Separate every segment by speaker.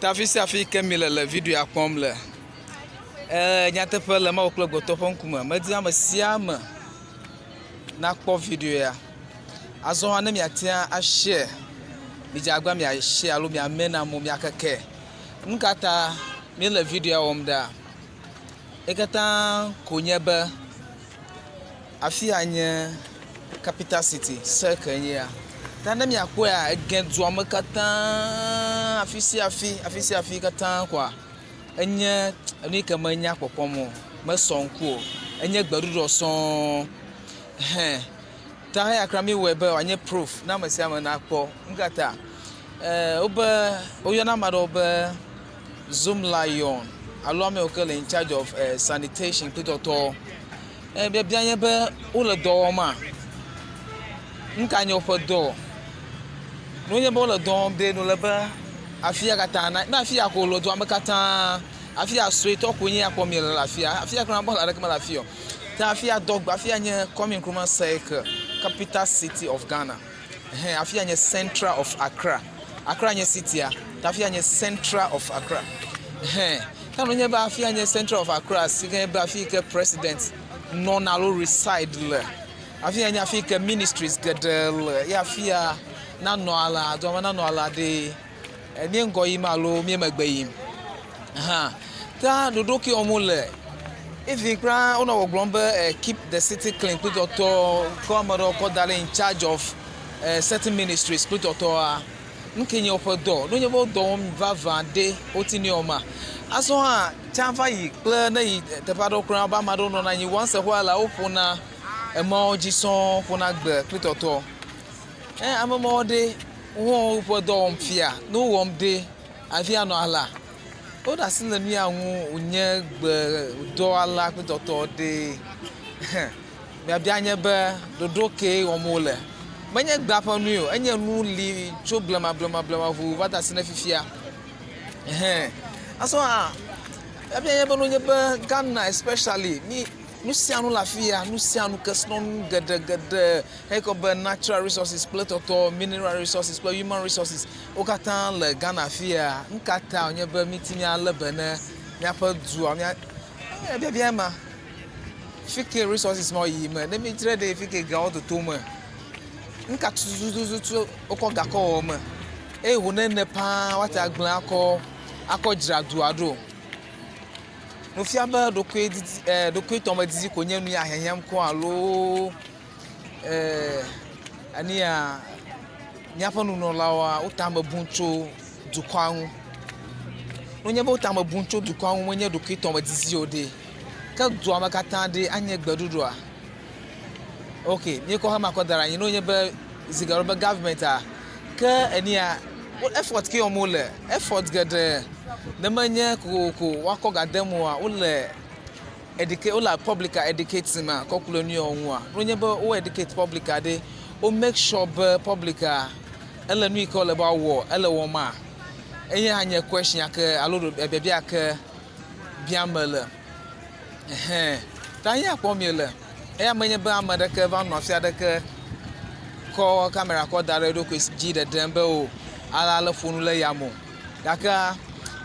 Speaker 1: Ta afi sia afi ke mi le le videoa kpɔm le e nyateƒe le Mawu kple gbetɔ ƒe ŋkume medi ame sia ame nakpɔ video ya. Azɔ hã ne miatia ashare, midze agbagba miashare alo miame na amewo miakeke. Nu ka ta míele videoa wɔm ɖea? Ye katã ko nye be afi ya nye capital city, circle nye ya. Ta ne miakpɔea ege dua me katã afi sia afi, afi sia afi katã koa enye enu yi ke menya kpɔkpɔm o, mesɔ ŋku o. Enye gbeɖuɖɔ sɔŋ hẽ. Ta eya kura míewɔe be wòanye proof na ame sia ame nakpɔ. Nu ka ta? Wobe woyɔna ame aɖewo be Zoom Lion alo ame yiwo ke le in charge of sanitation kple tɔtɔwo. Biabia nye be wole dɔ wɔma? Nu ka nye woƒe dɔ? Ne wonye be wole dɔ wɔm ɖe, wòle be afi ya katã na, ne afi ya ko le dua me katã, afi ya suetɔ koe nye ya kpɔm míele le afi ya. Afi ya kura bɔl aɖeke mele afi ya o. Ta afi ya dɔ, afi ya nye Kwame Nkrumah Circle, capital city of Ghana. Ɛhɛn, afi ya nye central of Accra. Accra nye citya, ta afi ya nye central of Accra. Ɛhɛn, ta ne wonye be afi ya nye central of Accra si ke nye be afi yi ke president nɔna alo reside le. Afi ya nye afi yi ke ministries geɖe le ye afi ya nanɔ alea, dua me nanɔ alea ɖee, mía ŋgɔ yim alo mía megbe yim hã. Ta ɖoɖo ke wɔm wole, even kura wonɔ gbɔgblɔm be keep the city clean kple tɔtɔ kɔ ame ɖewo kɔ da ɖe in charge of certain ministries kple tɔtɔa, nu ke nye woƒe dɔ. Ne wonye be wo dɔ wɔm vavã ɖe, woti nɛ wɔma. Azɔ hã tsã va yi kple ne yi teƒe aɖewo kura wobe ame aɖewo nɔna anyi once a while la woƒona emɔwo dzi sɔŋ ƒona gbe kple tɔtɔ. E ame mawo ɖe wo hã woƒe dɔ wɔm fia? Ne wo wɔm ɖe hafi anɔ alea? Woɖe asi le nu ya ŋu wònye gbe dɔ alea kple tɔtɔ ɖe. Biabia nye be ɖoɖo kee wɔm wole. Menye gbea ƒe nui o, enye nu li tso blema blema blema ŋu va de asi ne fifia. Ɛhɛn. Azɔ hã biabia nye be ne wonye be Ghana especially mi nu sia nu le afi ya, nu sia nu kesinɔnu geɖegeɖe heyike be natural resources kple tɔtɔ, mineral resources kple human resources wo katã le Ghana afi ya. Nu ka ta wònye be míti míalé be ne míaƒe dua mía biabia ema. Fi ke resources mawo yiyim ne mídzrae ɖe fi ke gawo toto me. Nu ka tutututu wokɔ ga kɔ wɔ eme eye ho nene paa woate agblẽ akɔ akɔ dzra dua ɖo. Mefia be ɖokuididi e ɖokuitɔmedidi koe nye nu ya hiahiãm kura alo e enu ya míaƒe nunɔlawoa wo tame bum tso dukɔa ŋu. Nenye be wo tame bum tso dukɔa ŋu menye ɖokuitɔmedidi o ɖe, ke dua me katã ɖe anye gbeɖuɖɔa? Ok míekɔ xema kɔ da ɖe anyi ne wonye be zi geɖe be gɔvimɛntia ke enu ya efɔt ke wɔm wole, efɔt geɖe ne menye kokoko woakɔ ga de eme oa wole eduke wole pɔblika educatim kɔ ku ɖe nu yawo ŋua. Ne wonye be wo educate pɔblika ɖe wo make sure be pɔblika ele nu yi ke wòle be woawɔ ele wɔma? Eye hã nye question ya ke alo biabia ya ke biam mele. Ɛhɛ̃, ta eya kpɔm míele. Eya menye be ame aɖeke va nɔ afi aɖeke kɔ kamera kɔ da ɖe eɖokui dzi ɖeɖem be o ale ale ƒo nu le yame o. Gakea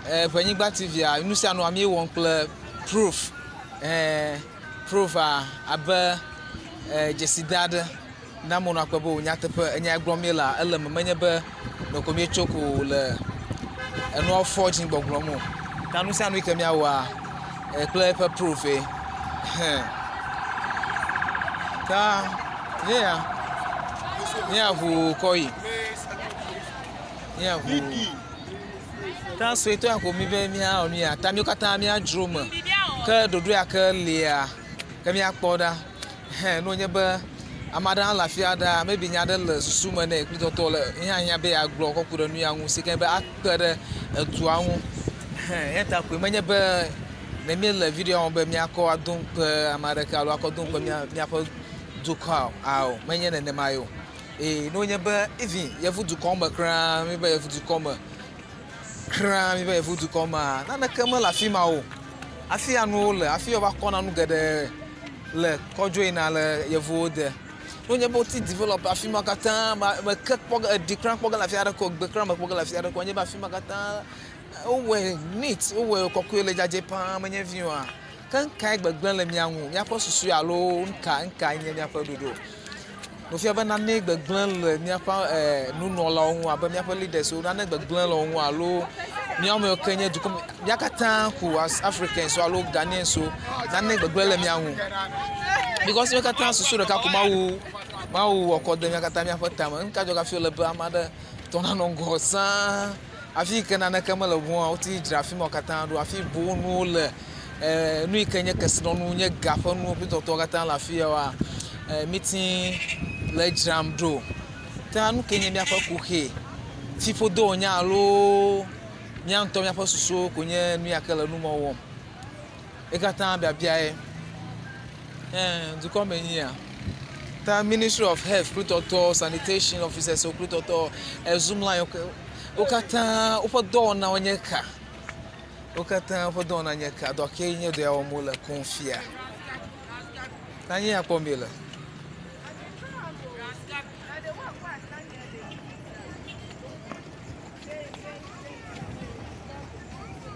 Speaker 1: Ʋenyigba TV-a nu sia nua míewɔm kple proof. Ɛhɛ̃, proof-a abe dzeside aɖe. Ne amewo nakpɔe be o nyateƒe enya yi gblɔm míelea ele eme menye be ɖeko míetso ko le enua fɔ dzi gbɔgblɔm o. Ta nu sia nu yi ke míawɔa kple eƒe proof ye. Hẽ. Ta ye ya ye ya ʋuu kɔ yi. Ye ya ʋuu. Ta suetɔ ya ko míbe míawɔ nu ya. Ta míwo katã míadzro eme. Ke ɖoɖo ya ke lia ke míakpɔ ɖa. Hẽ ne wònye be ame aɖe hã le afi aɖea, maybe nya aɖe le susu me nɛ kple tɔtɔ le ehiã be yeagblɔ kɔ ku ɖe nu ya ŋu si ke be akpe ɖe edua ŋu. Hẽ eya ta koe menye be ne míele video ya wɔm be míakɔ ado ŋukpe ame aɖeke alo akɔ do ŋukpe mía míaƒe dukɔa o. Ao, menye nenema ye o. Eye ne wònye be even yevu dukɔ me kura, míbe yevu dukɔ me kura míbe yevu dukɔ mea, naneke mele afi ma o. Hafi ya nuwo le, hafi wova kɔna nu geɖe le kɔ dzo yina le yevuwo de. Ne wonye be woti develop afi ma katã, me ke kpɔ ge, eɖi kura kpɔ ge le afi aɖeke o, egbe kura mekpɔ ge le afi aɖeke o, enye be afi ma katã. Wowɔe neat, wowɔe kɔkɔe le dzadzɛ paa menye vi oa. Ke nukae gbegblẽ le mía ŋu? Míaƒe susu alo nuka nukae nye míaƒe ɖoɖo? Mefia be nane gbegblẽ le míaƒe e nunɔlawo ŋu abe míaƒe leaders-wo nane gbegblẽ le wo ŋu alo míawo ame yiwo ke nye dukɔ me mía katã ko as Africans-wo alo Ghanaians-wo nane gbegblẽ le mía ŋu. Because mía katã susu ɖeka ko Mawu Mawu wɔ kɔ de mía katã míaƒe tame. Nu ka dzɔ hafi wòle be ame aɖe tɔ nanɔ ŋgɔ sãa hafi yi ke naneke mele ŋu oa wote dzra afi ma katã ɖo hafi bu nuwo le e nu yi ke nye kesinɔnu nye ga ƒe nuwo kple tɔtɔwo katã le afi ya woa e míti le dzram ɖo. Ta nu ke nye míaƒe kuxi? Fiƒode wònye alo mía ŋutɔ míaƒe susuwo ko nye nu ya ke le nu ma wɔm? Ye katã biabiae. Ẽ dukɔ me nyia. Ta Ministry of Health kple tɔtɔ, sanitation officers kple tɔtɔ, Zoomlion wo katã woƒe dɔwɔnawo nye ka? Wo katã woƒe dɔwɔna nye ka? Dɔ kee nye dɔ ya wɔm wole koŋ fia. Ta nye ya kpɔm miele.